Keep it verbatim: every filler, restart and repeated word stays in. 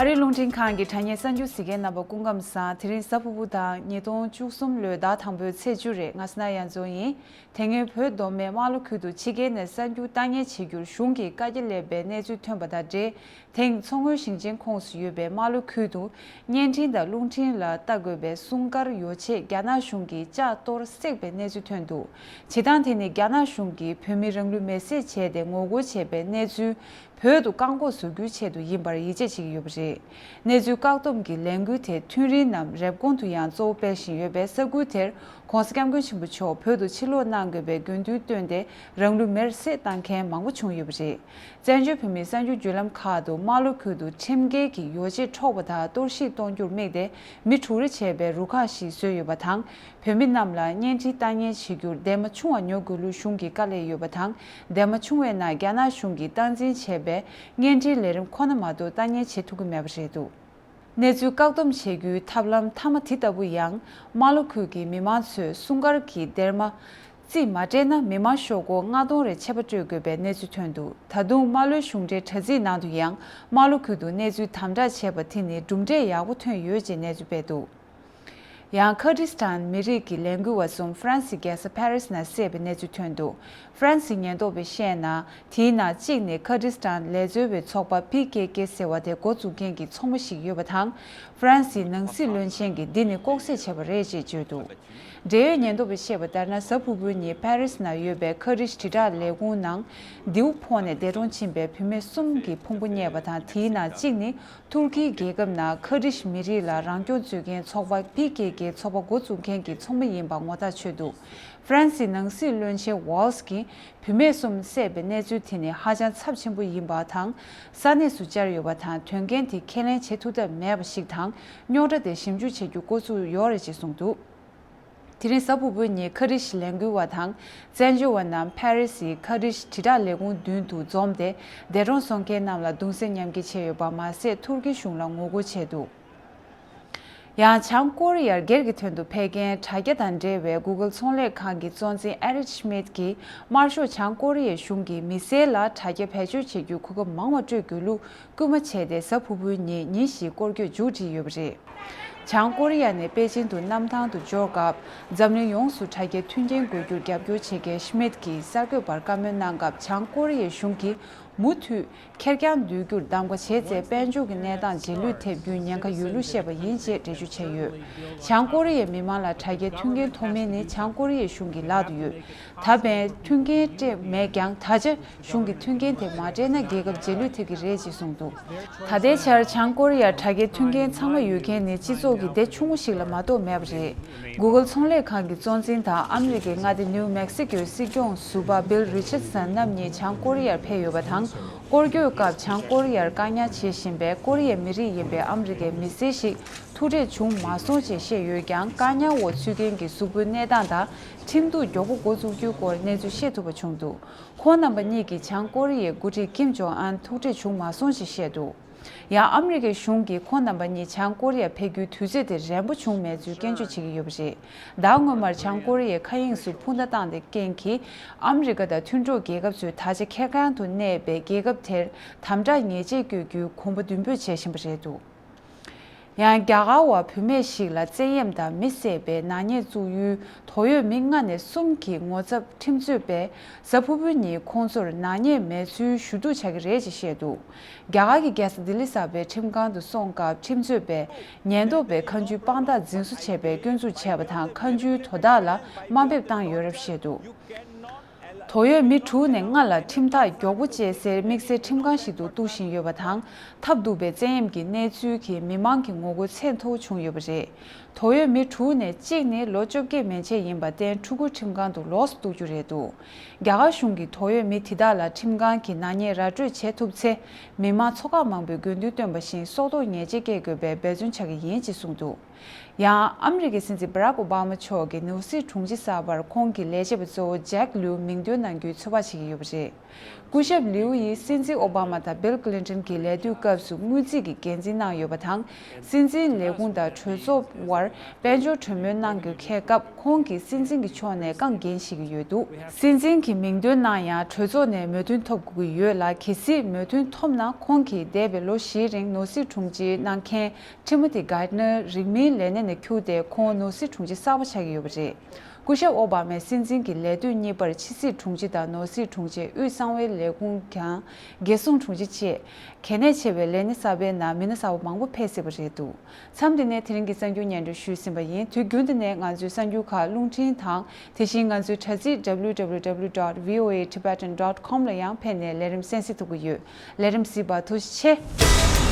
ཨ་རིའི་རླུང་འཕྲིན་ཁང་གི་དྲ་བརྙན་གསར་འགྱུར་གཟིགས་མཁན་རྣམ་པ་སྐུ་ཁམས་བཟང་། དེ་རིང་གཟའ་ཕུར་བུ་དང་ཉིས་སྟོང་བཅུ་གསུམ་ལོའི་ཟླ་དང་པོའི་ཚེས་བཅུ་རེད། ང་སི་ན་ཡ་མཚོ་ཡིན། དེ་སྔོན་བོད་མདོ་སྨད་རྨ་ལྷོ་ཁུལ་དུ་ཕྱི་རྒྱལ་ནས་གསར་འགྱུར་ལྟ་ཉན་བྱེད་རྒྱུར་གཞུང་གིས་བཀའ་རྒྱ་སླེབས་པའི་གནས་ཚུལ་ཐོན་པ་དང་འབྲེལ། དེང་མཚོ་སྔོན་ཞིང་ཆེན་ཁོངས་སུ་ཡོད་པའི་རྨ་ལྷོ་ཁུལ་དུ་བརྙན་འཕྲིན་དང་རླུང་འཕྲིན་ལ་ལྟ་དགོས་པའི་སྲུང་སྐར་ཡོ་ཆས་རྒྱ་ནག་གཞུང་གིས་ལྕགས་གཏོར་བསྲེགས་པའི་གནས་ཚུལ་ཐོན་འདུག་བྱེད་སྟངས་དེ་ནི་རྒྱ་ནག་གཞུང་གིས་བོད་མི་རང་ལུས་མེར་སྲེག་བྱས་ཏེ་ངོ་རྒོལ་བྱས་པའི་གནས་ཚུལ་བོད་དུ་བཀག་འགོག་བཟོ་རྒྱུའི་ཆེད་དུ་ཡིན་པར་ཡིད་ཆེས་བྱེད་ཀྱི་ཡོད་པ་རེད། གནས་ཚུལ་བཀག་སྡོམ་གྱི་ལས་འགུལ་དེ་ཐུན་རིན་ནམ་རེབ་གོང་དུ་ཡང་གཙོ་བོ་སྤེལ་བཞིན་ཡོད་པས། ས་ཁུལ་དེར་༧གོང་ས་༧སྐྱབས་མགོན་ཆེན་པོ་མཆོག་བོད་དུ་ཕྱིར་ལོག་གནང་དགོས་པའི་དགོས་འདུན་བཏོན་ཏེ་རང་ལུས་མེར་སྲེག་བཏང་མཁན་མང་པོ་བྱུང་ཡོད་པ་རེད། བཙན་བྱོལ་བོད་མིའི་གསར་འགྱུར་བརྒྱུད་ལམ་ཁག་ཏུ་རྨ་ལྷོ་ཁུལ་དུ་ཁྲིམས་འགལ་གྱིས་ཡོ་བྱད་འཕྲོག་པ་དང་གཏོར་བཤིག་གཏོང་རྒྱུར་དམིགས་ཏེ་མི་དྲུག་རེ་བྱས་པའི་རུ་ཁག་ཞིག་བཟོས་ཡོད་པ་དང་། བོད་མི་རྣམས་ལ་བརྙན་འཕྲིན་ལྟ་ཉན་བྱེད་རྒྱུར་འདས་མ་བྱུང་བ་ཉོ་དགོས་ལུགས་གཞུང་གིས་བཀའ་སླེབས་ཡོད་པ་དང་། འདས་མ་བྱུང་བའི་ནང་རྒྱ་ནག་གཞུང་གིས་སྟངས་འཛིན་བྱས་པའི་བརྙན་འཕྲིན་ལས་རིམ་ཁོ་ན་མ་གཏོགས་ལྟ་ཉན་བྱེད་ཐུབ་ཀྱི་མེད་པ་རེད་འདུག་གནས་ཚུལ་བཀག་སྡོམ་བྱེད་རྒྱུའི་ཐབས་ལམ་མཐའ་མ་དེ་ལྟ་བུ་ཡང་རྨ་ལྷོ་ཁུལ་གྱི་མི་མང་ཚོས་སྲུང་སྐར་གྱི་སྡེར་མ་རྩིས་མ་སྤྲད་ན་མི་མང་ཤོག་སྒོར་ལྔ་སྟོང་རེ་ཆད་པ་སྤྲོད་དགོས་པའི་གནས་ཚུལ་ཐོན་འདུག་ད་དུང་རྨ་ལྷོའི་གཞུང་འབྲེལ་དྲ་ཚིགས་ནང་དུ་ཡང་རྨ་ལྷོ་ཁུལ་དུ་གནས་ཚུལ་དམ་དྲག་བྱས་པ་དེ་ནི་གྲུབ་འབྲས་ཡག་པོ་ཐོན་ཡོད་ཅེས་གནས་ཚུལ་སྤེལ་འདུག་ཡང་ཁ་ཏྲིས་ཏན་མི་རིགས་ཀྱི་ལས་འགུལ་བ་གསུམ་ཧྥ་རན་སིའི་རྒྱལ་ས་ཕ་རིས་ནང་བསད་པའི་གནས་ཚུལ་ཐོན་འདུག་ཧྥ་རན་སིའི་ཉེན་རྟོག་པས་བཤད་ན། དེའི་ནང་གཅིག་ནི་ཁ་ཏྲིས་ཏན་ལས་རྩོལ་བའི་ཚོགས་པ་པི་ཀེ་ཀེ་ཟེར་བ་དེ་འགོ་འཛུགས་མཁན་གྱི་ཚོགས་མི་ཞིག་ཡོད་པ་དང་། ཧྥ་རན་སིའི་ནང་སྲིད་བློན་ཆེན་གྱིས་འདི་ནི་ལྐོག་བསད་བྱས་པ་རེད་ཅེས་བརྗོད་འདུག་འབྲེལ་ཡོད་ཉེན་རྟོག་པས་བཤད་པ་ལྟར་ན། གཟའ་ཕུར་བུའི་ཉིན་ཕ་རིས་ནང་ཡོད་པའི་ཁ་ཏྲིས་དྲིལ་བསྒྲགས་ལས་ཁུངས་ནང་མདེའུ་ཕོག་ནས་འདས་གྲོངས་ཕྱིན་པའི་བུད་མེད་གསུམ་གྱི་ཕུང་པོ་རྙེད་པ་དང་། དེའི་ནང་གཅིག་ནི། ཐུར་ཁེའི་རྒྱལ་ཁབ་ནང་ཁ་ཏྲིས་མི་རིགས་ལ་རང་སྐྱོང་རྩོད་མཁན་ཚོགས་པ་པི་ཀེ་ཀེ་ཚོགས་པ་འགོ་འཛུགས་མཁན་གྱི་ཚོགས་མི་ཡིན་པ་ངོ་རྟགས་ཆོད་འདུག་ཧྥ་རན་སིའི་ནང་སྲིད་བློན་ཆེན་ཝལ་སི་གིས་བུད་མེད་གསུམ་བསད་པའི་གནས་ཚུལ་དེ་ནི་ཧ་ཅང་ཚབས་ཆེན་པོ་ཡིན་པ་དང་། ས་གནས་སུ་བཅར་ཡོད་པ་དང་། དོན་རྐྱེན་དེ་ཁས་ལེན་བྱེད་ཐུབ་ཐབས་མེད་པ་ཞིག་དང་། རྙོག་དྲ་དེ་ཞིབ་འཇུག་བྱེད་རྒྱུ་འགོ་བཙུགས་ཡོད་རེད་ཅེས་གསུངས་འདུག་དེ་རིང་གཟའ་ཕུར་བུའི་ཉིན་ཁ་ཏྲིས་ལས་འགུལ་བ་དང་བཙན་བྱོལ་བ་རྣམས་ཕ་རི་སིའི་ཁ་ཏྲིས་དྲིལ་བསྒྲགས་ལས་ཁུངས་མདུན་དུ་འཛོམས་ཏེ། འདས་གྲོངས་སོང་མཁན་རྣམས་ལ་གདུང་སེམས་མཉམ་སྐྱེད་བྱས་ཡོད་པ་མ་ཟད། ཐུར་ཁེ་གཞུང་ལ་ངོ་རྒོལ་བྱས་འདུག་ཡང་བྱང་ཀོ་རི་ཡར་སྒེར་གྱི་དོན་དུ་ཕེབས་མཁན་དྲ་རྒྱ་དང་འབྲེལ་བའི་Google་ཚོང་ལས་ཁང་གི་གཙོ་འཛིན་ཨེ་རིག་ཤི་མིད་ཀྱིས་དམར་ཤོག་བྱང་ཀོ་རི་ཡའི་གཞུང་གིས་མི་སེར་ལ་དྲ་རྒྱ་བེད་སྤྱོད་བྱེད་རྒྱུའི་གོ་སྐབས་མང་བ་སྤྲོད་དགོས་ལུགས་སྐུལ་མ་བྱས་ཏེ། གཟའ་ཕུར་བུའི་ཉིན་ཉིན་བཞིའི་སྐོར་སྐྱོད་མཇུག་སྒྲིལ་ཡོད་པ་རེད། བྱང་ཀོ་རི་ཡ་ནས་པེ་ཅིན་དུ་གནམ་ཐང་དུ་འབྱོར་སྐབས། འཛམ་གླིང་ཡོངས་སུ་དྲ་རྒྱའི་མཐུན་རྐྱེན་དགོས་རྒྱུར་རྒྱབ་སྐྱོར་བྱེད་མཁན་ཤི་མིད་ཀྱིས་གསར་འགོད་པར་བཀའ་མོལ་གནང་སྐབས། བྱང་ཀོ་རི་ཡའི་གཞུང་གིས་མུ་མཐུད་ཁེར་རྐྱང་སྡོད་རྒྱུར་གདམ་ག་བྱས་ཚེ། དཔལ་འབྱོར་གྱི་གནས་སྟངས་རྗེས་ལུས་ཐེབས་རྒྱུའི་ཉེན་ཁ་ཡོད་ལུགས་བཤད་པ་ཡིན་ཅེས་འགྲེལ་བརྗོད་བྱས་ཡོད། བྱང་ཀོ་རི་ཡའི་མི་མང་ལ་དྲ་རྒྱའི་མཐུན་རྐྱེན་ཐོབ་མིན་ནི་བྱང་ཀོ་རི་ཡའི་གཞུང་གི་ལག་ཏུ་ཡོད། ད་ཕན་མཐུན་རྐྱེན་སྤྲད་མེད་ཀྱང་། ད་ཆ་གཞུང་གིས་མཐུན་རྐྱེན་དེ་མ་སྤྲད་ན། རྒྱལ་ཁབ་རྗེས་ལུས་ཐེབས་ཀྱི་རེད་ཅེས་གསུངས་འདུག་ད་ལྟའི་ཆར་བྱང་ཀོ་རི་ཡར་དྲ་རྒྱའི་མཐུན་རྐྱེན་ཚང་མ་ཡོད་མཁན་ནི་སྤྱི་ཚོགས་ཀྱི་སྡེ་ཆུང་ངུ་ཞིག་ལ་མ་གཏོགས་མེད་པ་རེད། Google་ཚོང་ལས་ཁང་གི་གཙོ་འཛིན་དང་ཨ་མི་རི་ཀའི་མངའ་སྡེ་ནིའུ་མེག་སི་ཀོའི་སྲིད་སྐྱོང་ཟུར་པ་Bill Richardson་རྣམ་གཉིས་བྱང་ཀོ་རི་ཡར་ཕེབས་ཡོད་པ་དང་། སྐོར་སྐྱོད་སྐབས་བྱང་ཀོ་རི་ཡར་བཀག་ཉར་བྱེད་བཞིན་པའི་ཀོ་རི་ཡའི་མི་རིགས་ཡིན་པའི་ཨ་མི་རི་ཀའི་མི་སེར་ཞིག་ཐུག་འཕྲད་བྱུང་མ་སོང་ཅེས་བཤད་ཡོད་ཀྱང་། བཀག་ཉར་འོག་ཚུད་མཁན་གྱི་གཟུགས་པོའི་གནས་སྟངས་དང་ཁྲིམས་གཏུག་མགྱོགས་པོ་འགོ་འཛུགས་རྒྱུའི་སྐོར་གནས་ཚུལ་ཤེས་ཐུབ་པ་བྱུང་འདུག་ཁོང་རྣམ་པ་གཉིས་ཀྱིས་བྱང་ཀོ་རི་ཡའི་འགོ་ཁྲིད་ཀིམ་ཇོང་ཨན་ཐུག་འཕྲད་བྱུང་མ་སོང་ཞེས་བཤད་འདུག་ཡང་ཨ་མི་རི་ཀའི་གཞུང་གིས་ཁོང་རྣམ་པ་གཉིས་བྱང་ཀོ་རི་ཡར་ཕེབས་རྒྱུའི་དུས་ཚོད་དེ་རན་པོ་བྱུང་མེད་ཚུལ་སྐྱོན་བརྗོད་བྱེད་ཀྱི་ཡོད་པ་རེད། ཟླ་སྔོན་མར་བྱང་ཀོ་རི་ཡའི་མཁའ་དབྱིངས་སུ་འཕུར་མདའ་བཏང་སྟེ་རྐྱེན་གྱིས། ཨ་མི་རི་ཀ་དང་མཐུན་གྲོགས་རྒྱལ་ཁབ་ཚོས་ད་ཆ་ཁེར་རྐྱང་དུ་གནས་པའི་རྒྱལ་ཁབ་དེར་དམ་དྲག་ཉེས་ཆད་གཅོད་རྒྱུའི་གོམ་པ་མདུན་སྤོས་བྱེད་བཞིན་པ་རེད་འདུག་ཡང་རྒྱ་གར་བ་བུད་མེད་ཞིག་ལ་བཙན་གཡེམ་དང་མི་བསད་པའི་ནག་ཉེས་བཙུགས་ཡུལ་དོགས་ཡོད་མི་ལྔ་ནས་གསུམ་གྱི་ངོ་ཚབ་ཁྲིམས་རྩོད་པས་གཟའ་ཕུར་བུའི་ཉིན་ཁོང་ཚོར་ནག་ཉེས་མེད་ཚུལ་ཞུ་གཏུག་བྱ་གི་རེད་ཅེས་བཤད་འདུག་རྒྱ་གར་གྱི་རྒྱལ་ས་ལྡི་ལི་གསར་པའི་ཁྲིམས་ཁང་དུ་སོང་སྐབས། ཁྲིམས་རྩོད་པས་ཉེན་རྟོག་པས་མཁའ་འགྲུལ་དཔང་རྟགས་འཛིན་བཟུང་བྱས་པའི་སྐྱོན་འཛུགས་བྱས་པ་དང་། མཁའ་འགྲུལ་དོ་བདག་ལ་དམའ་འབེབས་བཏང་ཡོད་རབས་བཤད་འདུག་དོགས་ཡོད་མི་དྲུག་ནས་ལྔ་ལ་ཁྲིམས་ཐག་མགྱོགས་པོ་བཅད་སའི་དམིགས་བསལ་ཁྲིམས་ཁང་ཞིག་ཏུ་གཏུག་བཞིན་ཡོད་པ་དང་། ཐབས་སྡུག་པའི་བཙན་གཡེམ་གྱི་གནས་ཚུལ་གྱིས་མི་མང་གི་ངོ་རྒོལ་ཚད་མཐོ་བོ་བྱུང་ཡོད་པ་རེད། དོགས་ཡོད་མི་དྲུག་ནས་གཅིག་ནི་ལོ་བཅོ་བརྒྱད་མན་ཆད་ཡིན་པར་བརྟེན། ཕྲུ་གུ་ཁྲིམས་ཁང་དུ་ལོགས་སུ་གཏུག་རྒྱུ་རེད་འདུག་རྒྱ་གར་གཞུང་གིས་དོགས་ཡོད་མི་དེ་དག་ལ་ཁྲིམས་ཁང་གི་ནག་ཉེས་ར་སྤྲོད་བྱེད་ཐུབ་ཚེ། མི་མང་ཚོགས་ཁག་མང་པོས་དགོས་འདུན་བཏོན་པ་བཞིན། སྲོག་ཐོག་ཉེས་ཆད་བཀལ་དགོས་པའི་འབད་བརྩོན་བྱ་གི་ཡིན་ཅེས་གསུངས་འདུག་ཡང་ཨ་མི་རི་ཀའི་སྲིད་འཛིན་བྷ་རག་ཨོ་བྷ་མ་མཆོག་གིས་ནོར་སྲིད་དྲུང་ཆེ་གསར་པར་ཁོང་གི་ལས་བྱེད་པ་གཙོ་བོ་ཇེག་ལིའུ་མིང་འདོན་གནང་རྒྱུའི་ཚོད་དཔག་བྱེད་ཀྱི་ཡོད་པ་རེད། སྐུ་ཞབས་ལིའུ་ཡིས་སྲིད་འཛིན་ཨོ་བྷ་མ་དང་བྷིལ་ཀི་ལིན་ཏོན་གྱི་ལས་དུས་སྐབས་སུ་དངུལ་རྩིས་ཀྱི་འགན་འཛིན་གནང་ཡོད་པ་དང་། སྲིད་འཛིན་ལས་ཁུངས་དང་གྲོས་ཚོགས་དབར། དཔལ་འབྱོར་གྲོས་མོལ་གནང་རྒྱུ་འཁེལ་སྐབས་ཁོང་གིས་སྲིད་འཛིན་གྱི་ཕྱོགས་ནས་རྐང་འགན་བཞེས་ཀྱི་ཡོད་འདུག་སྲིད་འཛིན་གྱི་མིང་འདོན་གནང་ཡང་གྲོས་ཚོགས་ནས་མོས་མཐུན་ཐོབ་དགོས་ཀྱི་ཡོད་ལ། གལ་སྲིད་མོས་མཐུན་ཐོབ་ན་ཁོང་གིས་འདས་པའི་ལོ་བཞིའི་རིང་ནོར་སྲིད་དྲུང་ཆེ་གནང་མཁན་ཊི་མོ་ཐི་གྷར་ཊི་ནར་རིང་མིན་ལས་གནས་ནས་འཁྱུར་ཏེ་ཁོང་ནོར་སྲིད་དྲུང་ཆེ་གསར་པ་ཆགས་ཀྱི་ཡོད་པ་རེད། སྐུ་ཞབས་ཨོ་བྷ་མས་སྲིད་འཛིན་གྱི་ལས་དུས་གཉིས་པར་ཕྱི་སྲིད་དྲུང་ཆེ་དང་ནོར་སྲིད་དྲུང་ཆེ། དབུས་གསང་བའི་ལས་ཁུངས་ཀྱང་རྒྱལ་སྲུང་དྲུང་ཆེ་བཅས་གལ་གནད་ཆེ་བའི་ལས་སྣེ་གསར་པའི་ནང་མི་སྣ་གསར་པ་མང་པོ་ཕེབས་སྲིད་པ་རེད་འདུག་མཚམས་འདི་ནས་དེ་རིང་གི་གསར་འགྱུར་སྙན་སྒྲོན་ཞུས་ཟིན་པ་ཡིན། དུས་རྒྱུན་དུ་ནས་ང་ཚོའི་གསར་འགྱུར་ཁག་རླུང་འཕྲིན་དང་དེ་བཞིན་ང་ཚོའི་དྲ་ཚིགས་W W W dot V O A Tibetan dot com ལ་ཡང་ཕེབས་ནས་ལས་རིམ་གསན་གཟིགས་ཐུབ་ཀྱི་ཡོད། ལས་རིམ་གཟིགས་པར་ཐུགས་རྗེ་ཆེ།